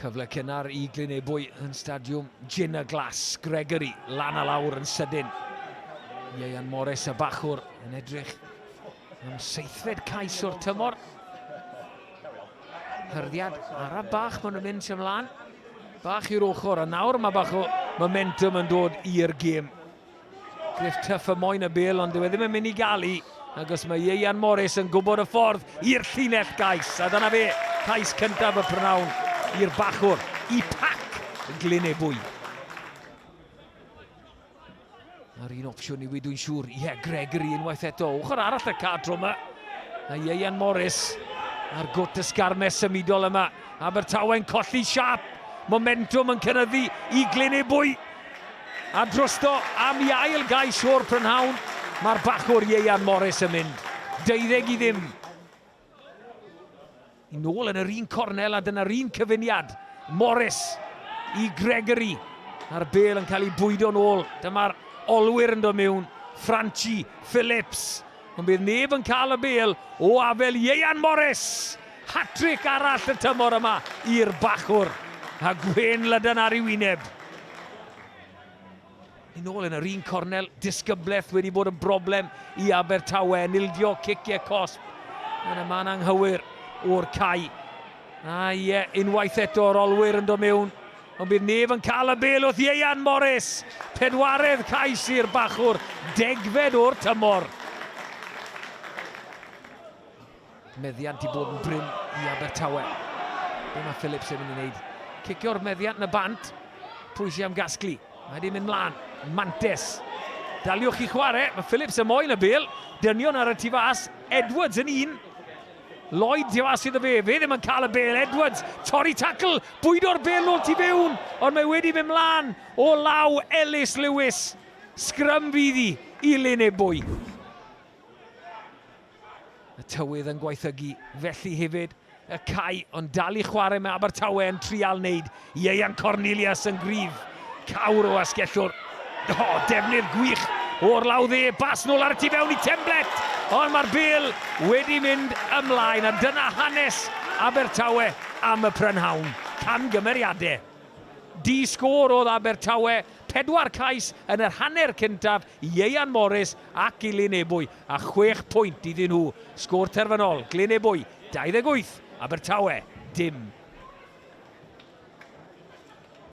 Cyfle cynnar i Glynebwy yn stadiwm Gin y Glas. Gregory lan a lawr yn sydyn. Ieuan Morris y bachwr yn edrych am seithfed cais o'r tymor. Hyrddiad ara bach maen nhw'n mynd ymlaen. Bach i'r ochr a nawr mae bach o momentum yn dod i'r gêm. Griff Tuff y moyn y bel, ond dyw e ddim yn mynd i gael i. Agos mae Ieuan Morris yn gwybod y ffordd i'r llinell gais. A dyna fe, cais cyntaf y prynawn i'r bachwr, i pac Glyn Ebwy. A'r un opsiwn i wi, dwi'n siŵr. Ie, yeah, Gregory unwaith eto. Ochr arall y car tro yma. A Ieuan Morris a'r gwt ysgarmes symudol yma. Abertawe'n colli siap. Momentum yn cynyddu i Glyn Ebwy. A drosto am i ail gais o'r prynhawn, mae'r bachwr Ieuan Morris yn mynd. Deuddeg i ddim. I nôl yn yr un cornel a dyna'r un cyfuniad. Morris i Gregory. A'r bel yn cael ei bwydo nôl. Dyma'r olwyr yn dod mewn. Franchi, Phillips. Ond bydd neb yn cael y bel o afel Ieuan Morris. Hat-trick arall y tymor yma i'r bachwr. A gwên lydan ar ei wyneb. Yn ôl yn yr un cornel, disgyblaeth wedi bod yn broblem i Abertawe, yn ildio ciciau cosb yn y man anghywir o'r cae. A ie, unwaith eto yr olwyr yn dod mewn, ond bydd neb yn cael y bel wrth Ieuan Morris. Pedwaredd cais i'r bachwr, degfed o'r tymor. Meddiant i bod yn brin i Abertawe. Be mae Phillips yn mynd i wneud? Cicio'r meddiant yn y bant. Pwy sy'n am gasglu? Mae wedi mynd mlaen. Mantes. Daliwch i chwarae. Mae Phillips yn moyn y bel. Dynion ar y tu fas. Edwards yn un. Lloyd tu fas iddo fe. Fe ddim yn cael y bel. Edwards. Torri tackle. Bwydo'r bel nôl tu fewn. Ond mae wedi mynd mlaen o law Ellis Lewis. Sgrym fydd hi i Lyn Ebwy. Y tywydd yn gwaethygu, felly hefyd y cae, ond dal i chwarae mae Abertawe yn trial wneud. Ieuan Cornelius yn gryf, cawr o asgellwr. O, oh, defnydd gwych o'r law dde, bas nôl ar y tu fewn i Temblet, ond mae'r bel wedi mynd ymlaen, a dyna hanes Abertawe am y prynhawn. Camgymeriadau. Di sgôr oedd Abertawe, pedwar cais yn yr hanner cyntaf i Ieuan Morris ac i Lyn Ebwy, a chwech pwynt iddyn nhw. Sgôr terfynol, Glyn Ebwy, 28, Abertawe, dim.